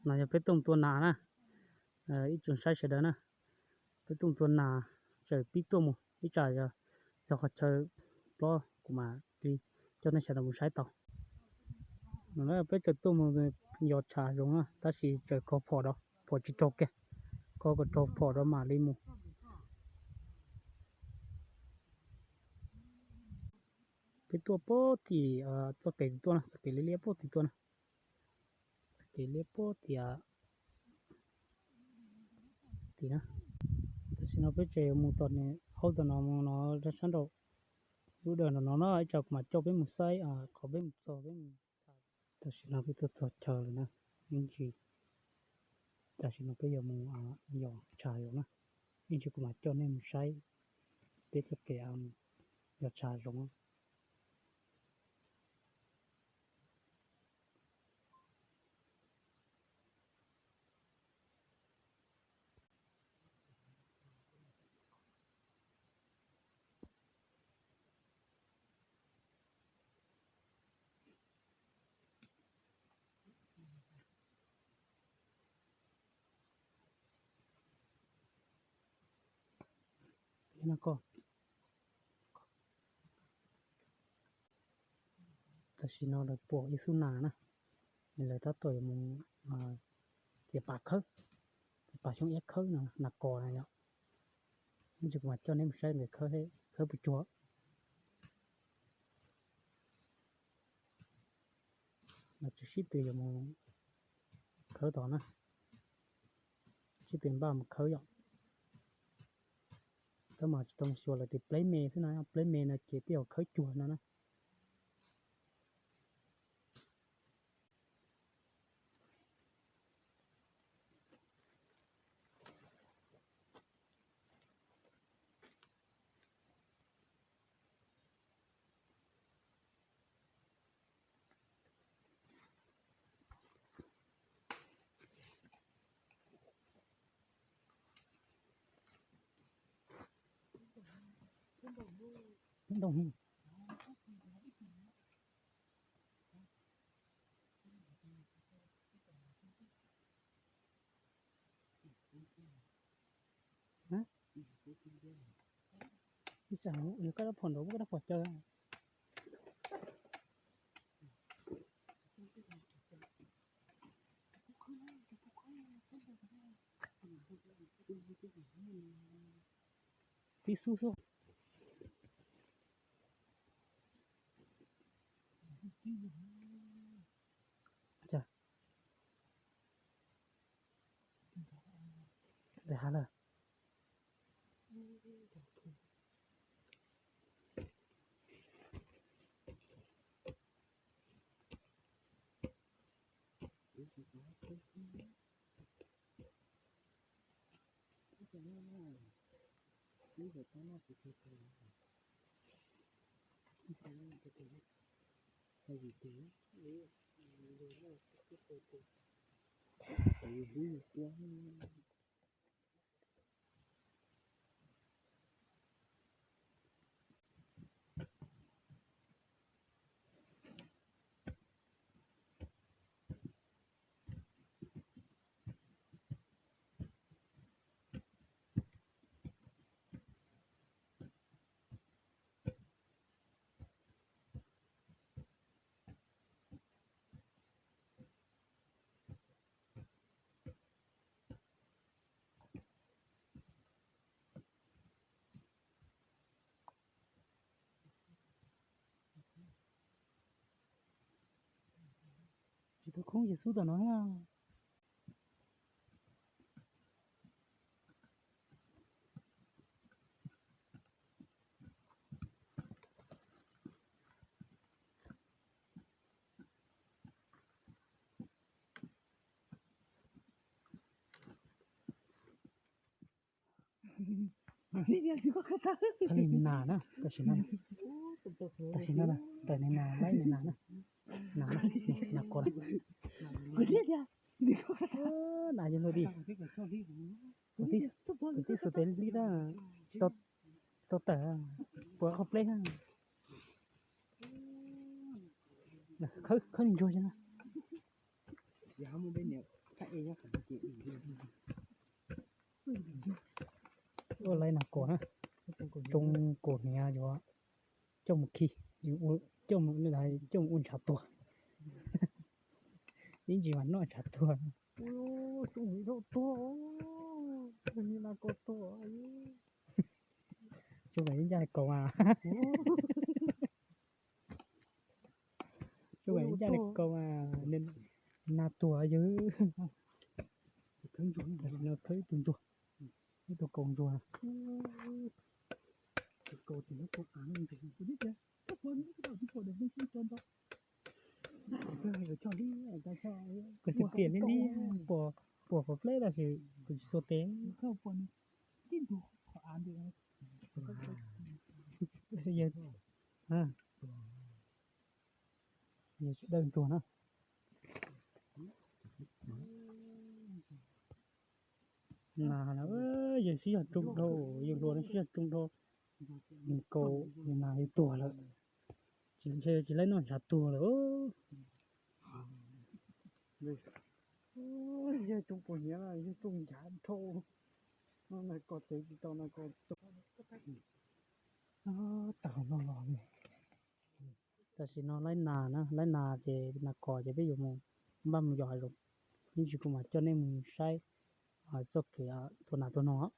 No yog peb tuaj mus tua nas na, ib tsoom saib sawv daws na. Peb tuaj mus tua nas, tseem pib tuaj mus ib tsam yog txog qhov chaw plob kuv mam li coj nej sawv daws mus saib tau. No peb tseem tuaj mus yos tshav zoov na, tab sis tseem kho phom, phom tsis raug kiag, kho kom raug phom rau mam li mus. Peb tuaj puag tim txoj kev tuaj na, txoj kev liab liab puag tim tuaj na. Txoj kev liab puag tim tim na. Tam sim no peb tseem yuav mus tom nws hauv tom no mus no rau sab nraum lub dawm nram no na, ib tsam kuv mam coj peb mus saib qhov peb mus txog peb mus. Tam sim no peb tuaj txog chaw lawm na, ib ntsis tam sim no peb yuav mus yos tshav zoov na, ib ntsis kuv mam coj nej mus saib peb txoj kev yos tshav zoov. Tam sim no lawv puam ib xub nas na, lawv tab tom yuav mus txiav pas khawb, txiav pas xyoob iab khawb no, nas kos na yom. Ib ntsis kuv mam coj neb mus saib nkawd khawb, khawb puas cuag. Mas tsis sib tw yuav mus khawb tod na, sib tw npaj mus khawb yom. Tab mas tsis tau xyuas lawv tias pleb me xwb no, pleb me no ces peb yuav khawb cuag no na. Ib tsam yog koj dab phom nraud, koj dab phom caw. Tib xub xwb. Daim hav lawm. Tsis tau khoob ces xub tom no na. Li nas na, tam sim no, tam sim no ntawm nws nas, laib nws nas na, nas na, nas kos na. Nas yog luag di, kuv tib xus tes hlib tab, tsis tau tawm, puas qhov pleb. Khawb ntsuag na. Ua laib nas kos na, tsoo kaus hniav yuav coj mus khi, coj mus ua ntshav tuag. Ib ntsis mas noj ntshav tuag. Tsoo ib ncaj kaus mas. Tsoo ib ncaj kaus mas, nas tuag yog. Khawb ib tug ntsuag, ib tug kaus ntsuag. Kuv xav tias li li, puas, puas qhov pleb tab sis kuv tsis xua tes. Yog, yog dawb ntsuag na. Nas, yawg sib yog tsoo dhau, yawg hluas no sib yog tsoo dhau, nws kaus nws nas yawg tuag lawm. Tsis ntshe tsis laib noj ntshav tuag lawm. Yawg tsoo kaus hniav, yawg tsoo ntshav dhau. Noj nas kos tsev tsis tau, nas kos tag los los li. Tam sim no laib nas na, laib nas ces nas kos ces peb yuav mus npaj mus yos hav zoov. Ib ntsis kuv mam coj nej mus saib txoj kev tua nas tua noog.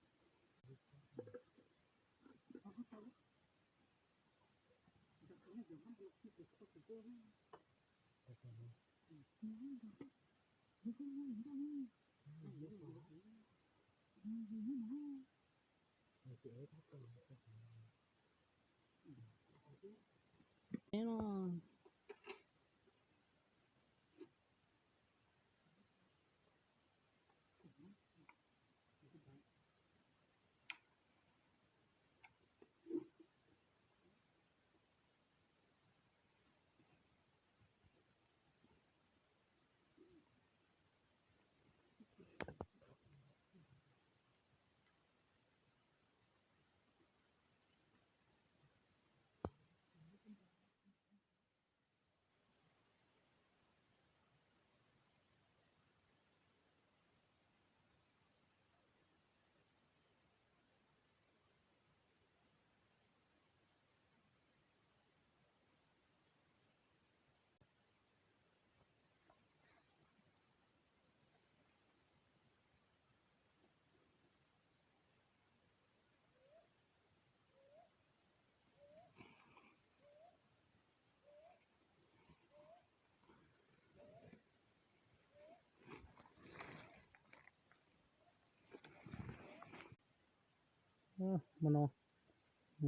Hmo no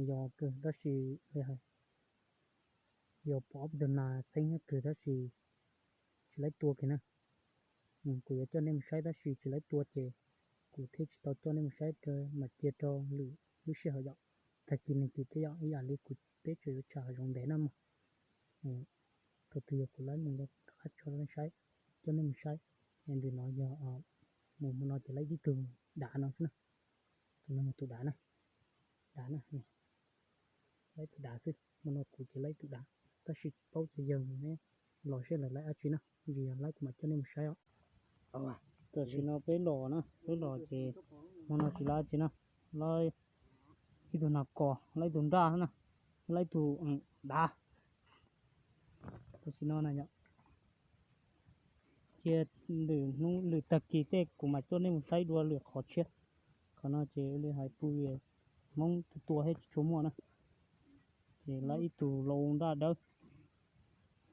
yos kawg tab sis li hais, yog pom ob peb tug nas txheeb nyob kawg tab sis tsis laib tua kiag na. Kuv yuav coj nej mus saib tab sis tsis laib tua ces kuv thiaj tsis tau coj nej mus saib, mam cia rau lwm lub sij hawm yom. Tag kis nag kis thiab yom, ib yam li kuv peb tseem yuav tsham hav zoov ntev na mog. Tus twg yog kuv laib mus rov qab tso rau nej saib, coj nej mus saib. Es ntawm no yog mus hmo no ces laib tib tug dav no xwb na. Tus no yog tus dav na, dav na, laib tus dav xwb. Hmo no kuv ces laib tus dav tab sis tsis paub tias yawg neb los seb lawv laib dab tsi na, ntsis yog laib kuv mam coj nej mus saib os. Tam sim no peb los na, peb los ces hmo no tsis laib dab tsi na, laib ib tug nas kos, laib ib tug nraj na, laib ib tug dav. Tam sim no na yom, cia lwm hnub lwm tag kis tej kuv mam coj nej mus saib dua lwm qhov tshiab. Qhov no ces li hais pw Hmoob tua tua thiab tsis tshua muaj na. Ces laib ib tug laus nraj dawb,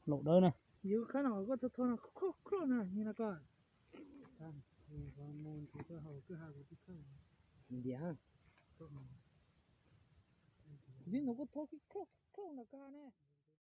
laus dawb na.